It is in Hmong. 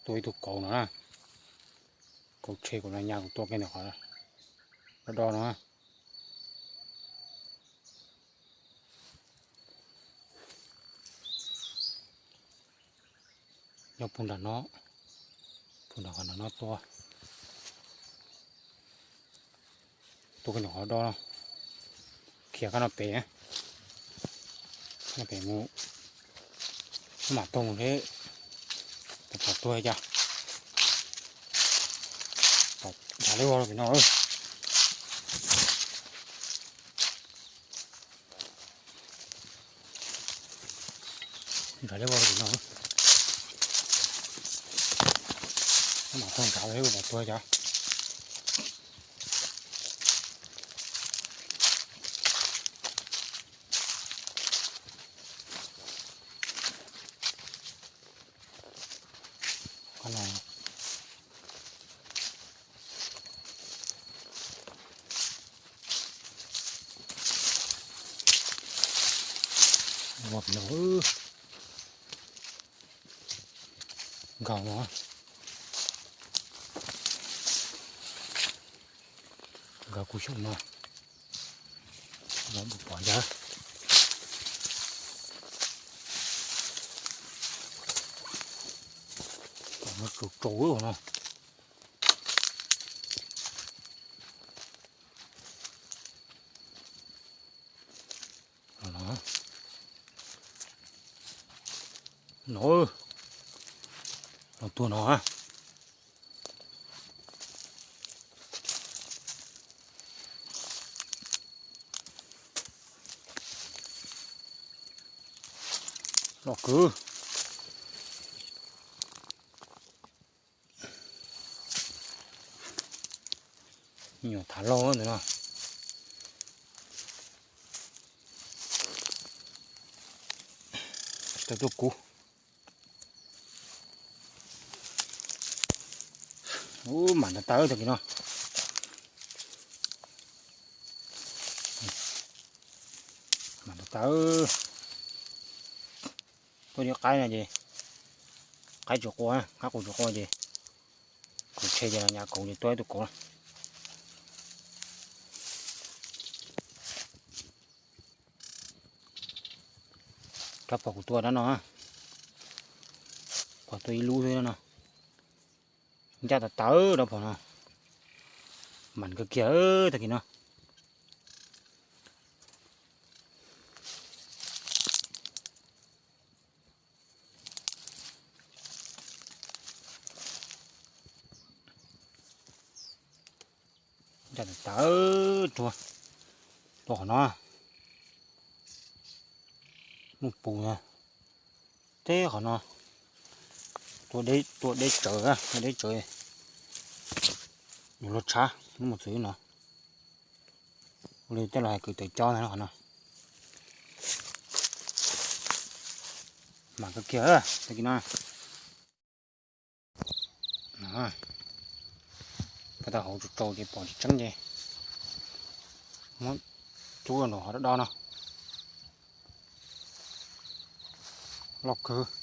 Tua ib tug kauv no na. Kauv tshe kuv los nyas kuv tua kiag ntawm qhov do do no. Nyob puag nram no, puag nram qhov nram no tua. Tua kiag ntawm qhov do no. Khiav kab no pem, kab no pem mus, mam taug mus seb puas pom tuag cas. Nrad liab vog rau pem no. Nrad liab vog rau pem no. Mam taug nrad seb puas pom tuag cas. Nkaus no, nkaus kuv xyaum no, pom ncaj. Tsaus tsaus no. No, los tuag no. Los kwv. Nyuam thav laug ntawm no. Tsis tau tuaj kuv. Ub, mam ntawd tawv tag kis no. Mam ntawd tawv. Tuaj nyob qaib no ces qaib tsis qua, qaib qus tsis qua ces kuv tshe ces los nyas kauv ces tua ib tug kauv. Rab phom kuv tua dab no, kuv tua ib lub xwb dab no. Ncaj tawv tawv rab phom no. Mam kawg kiag tag kis no. Ncaj tawv tawv rua, rua qhov no. Muaj pus na. Teb qhov no. Tua deb tsawv, tua deb tsawv. Yuav luag tshav, muaj txwv no. Ua li tej laus hais kwv tawv cob ntag qhov no. Mam kawg kiag tag kis no. Pab tau hauv tsaus tsaus ces pom tsis tseeb ces muab cub nram qhov do do no. Loj kawg.